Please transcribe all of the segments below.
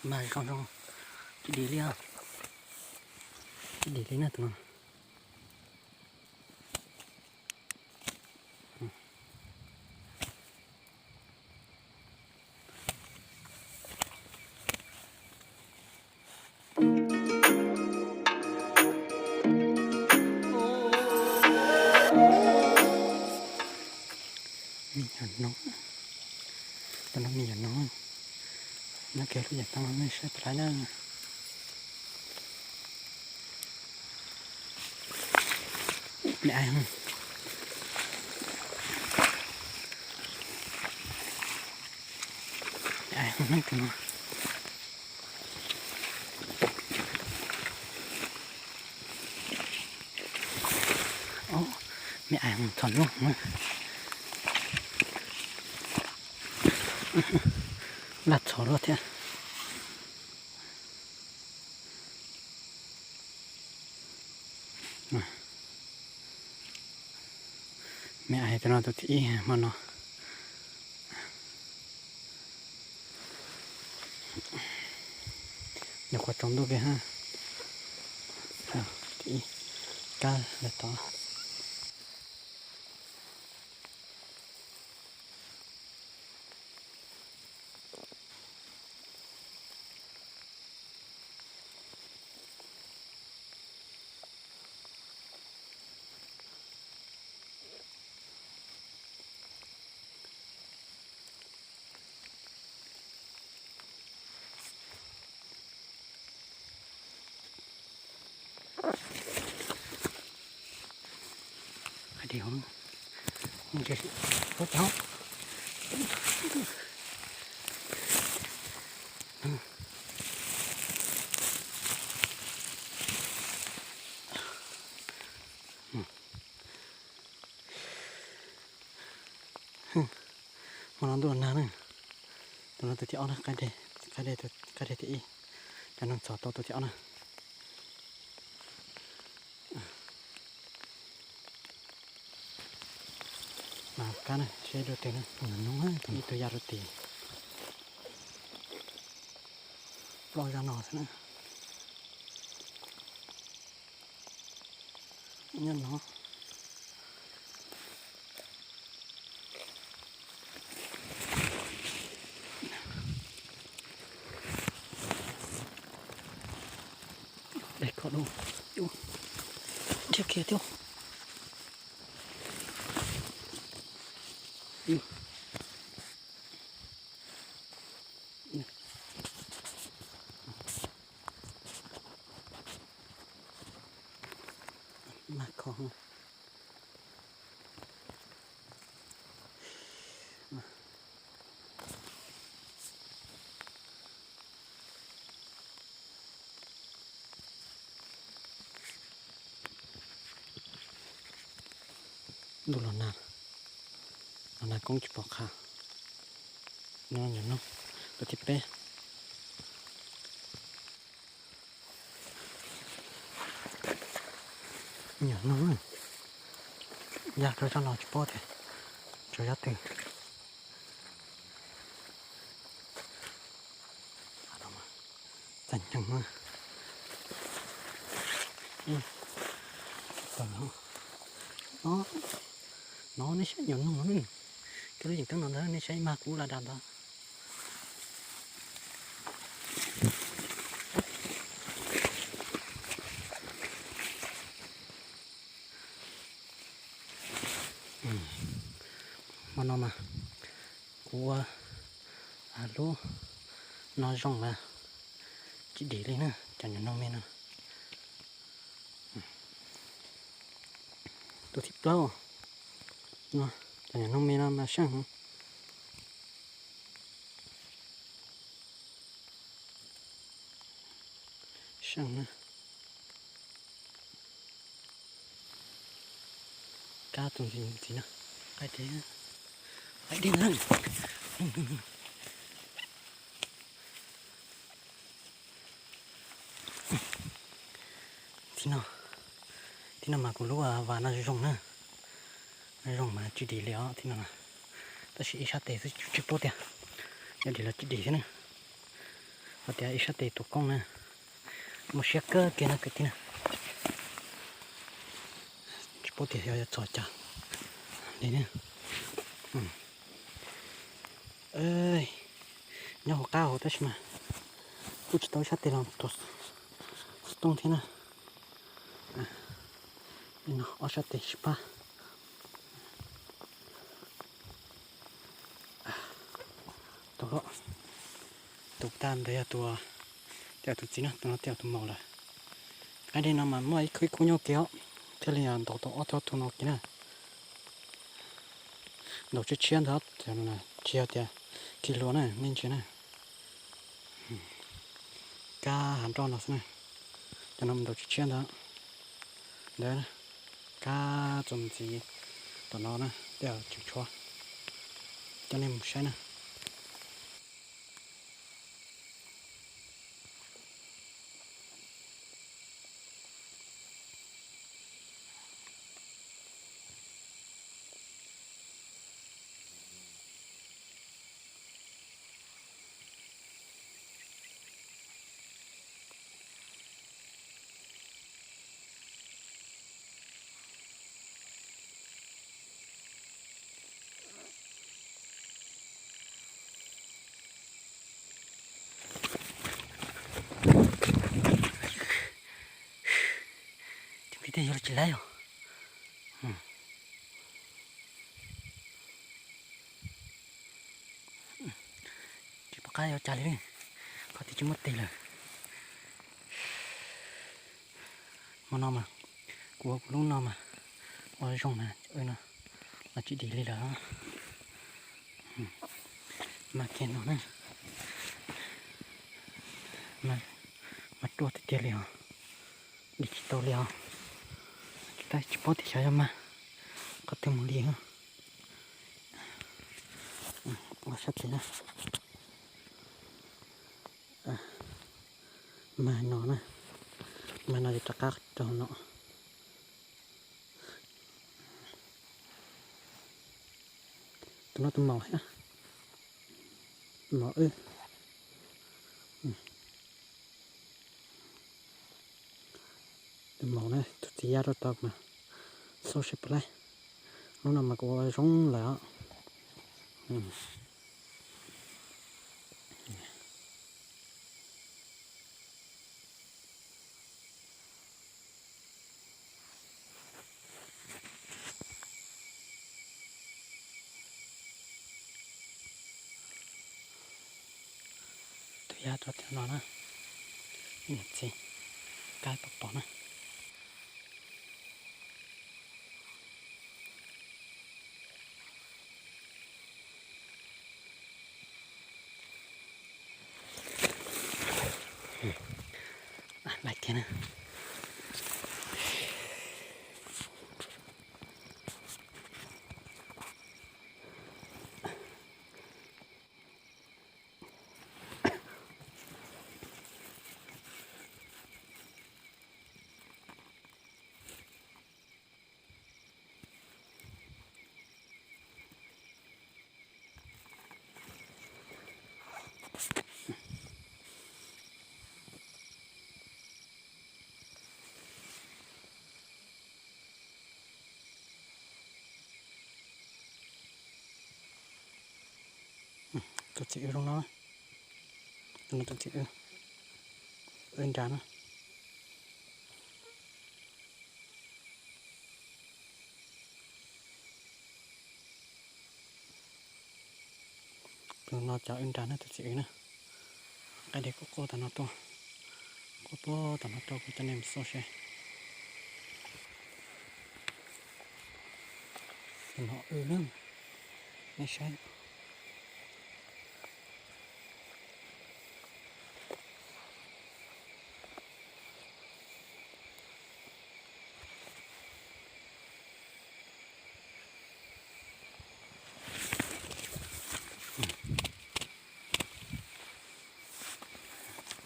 Mas zoo zoo, tsis dim li, tsis dim li na tus no. Me nyuam noob, tus no me nyuam noob, nyob kiag lub yam tau nej saib pab na. Me ais, me ais tus no. Me ais txhom nyob, laj txhom luaj thiab. Me ais tus no tus thib ib hmo no. Nyuam qhuav tsaus ntuj kiag hab. Thib ib, kab lawm tod. Hais tias, ua cas, hmo no ntuj los nag na. Tus no tus thib ob na, qaib deg, qaib deg thib ib, cov no txhom tau tus thib ob na. Mas kab na, seb dua twg na, ib tug ya rau tim ploj zog no xwb na. Nyob no. Dej koj dua, dhia kiag thiab. Mas kho. Ntuj los nag, los nag koob tsis pom qha. No nyuam noog tus thib peb. Nyuam noog, ya rau zaj no tsis paub tias rau zaj twg. Txav nceeg na. No, no nej saib nyuam noog no, koj lub yees teeb no ntag nej saib ib mag kub laj dag ntag. Hmo no mas kuv ua lub no zoo mas tsis dim li na, cov nyuam noog me no. Tus thib plaub no, cov nyuam noog me no mas seej heev. Seej na. Kab tus ntxiv no, qaib dej, qaib dej na. Thib no, thib no mas kuv lub vas no zoo na, zoo mas tsis dim li os thib no, tab sis ib sab tes xwb tsis paub tias yog dim los tsis dim thiab na. Tias ib sab tes tus koob na, muaj siab kawg kiag no kwv tij na. Tsis paub tias xyov yuav txog cas li na. Nyob hauv qab hauv tab sis mas kuj tsis tau ib sab tes los tus xov tooj thiab na. Ob sab tes sib pab. Tus, tus tag ntawd yog tus, tej tus txiv na, tus no tej tus maum lawm. Qaib dej no mas muaj ib khub ib khub nyob kiag os, thiaj li ntaus tau ob tug no kiag na. Ntaus tshiab tshiab ntawd, tsis yog tias khi hlua na nej ntsia na. Kab hav nroj no xwb na, cov no ntaus tshiab tshiab ntawd. Ntawd, kab txuas ntxiv tom no na, tej tseem tshuav, coj nej mus saib na. Tus kwv tij yog tsis laib os. Tsis pom qab yuav cas li, qhov twg tsis muaj tes lawm. Hmo no mas kuv ua kuv lub no mas ua zoo na, no los tsis dim li lawm. Mas kiag no na, mas ruaj tiag tiag li os, dim tsis tau li os. Tab tsis paub tias xyov yuav mas qhov twg mus li. Ua sab tes na. Mas no na, mas no ces rov qab rau no. Tus no tus maum, maum wb. Tus maum na, tus txiv ya rau tau mas xauj seb puas laib. Lub no mas kuv ua zoo lawm os. Tus ya rau tim no na, ib niam txiv, kab pom pom na. Lais kiag na. Tus txiv wb zoo no, tus no tus txiv wb, wb nrad na. Tus no cov wb nrad na, tus txiv wb na. Qaib dej kuj quaj tom no tuaj, quaj puag tom no tuaj, kuv coj nej mus xauj seb. Tus no wb na, nej saib.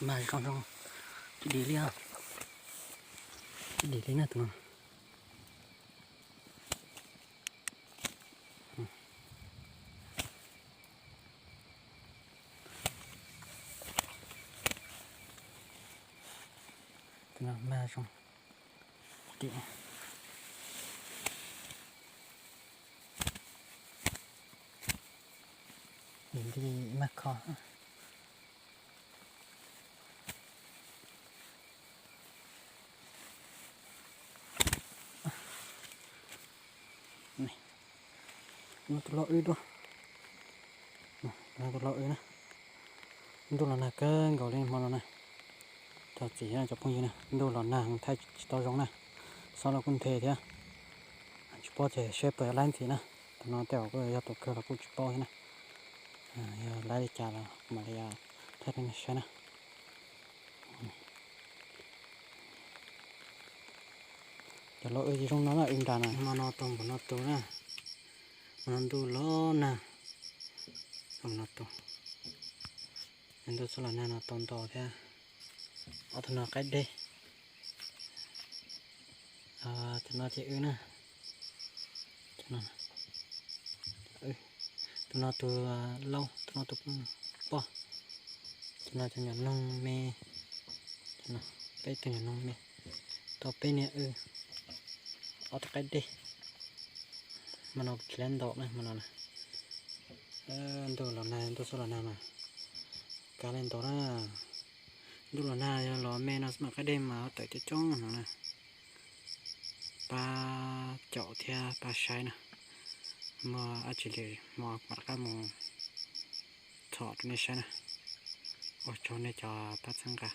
Mas zoo zoo, tsis dim li, tsis dim li na tus no. Mag zoo. Tim, nti mag kho. Tus loj wb dua. Tus loj wb na. Ntuj los nag kawg nkaus li hmo no na. Txhob txim cov phooj ywg na, ntuj los nag thaij tsis tau zoo na. Xob los kuj nthe thiab. Tsis paub ces seb puas laib ntxiv na. Tus no tej zaum kuj yog tus kawg los kuj tsis paub thiab na. Yog laib li cas los mam li thaij rau nej saib na. Cov loj wb zoo no na, wb nram na. Hmo no tau npaum no tus na. Hmo no ntuj los nag, tau npaum no tus. Ntuj txhob los nag no tau ntau thiab. Ob tug no qaib deg. Tus no ces wb na. Tus no tus laus, tus no tus poj. Tus no cov nyuam noog me. Peb tug nyuam noog me. Tau peb niag wb. Ob tug qaib deg. Hmo no tsis laib ntaus na, hmo no na. Ntuj los nag, ntuj txhob los nag mas kav liam ntaus na. Ntuj los nag yog los me no xwb mas qaib deg mas tawm coob coob no na. Pab caum thiab pab saib na. Muaj dab tsi li hmo mam rov qab mus tsom rau nej saib na. Ua tsaug nej cov pab txhawb nqa.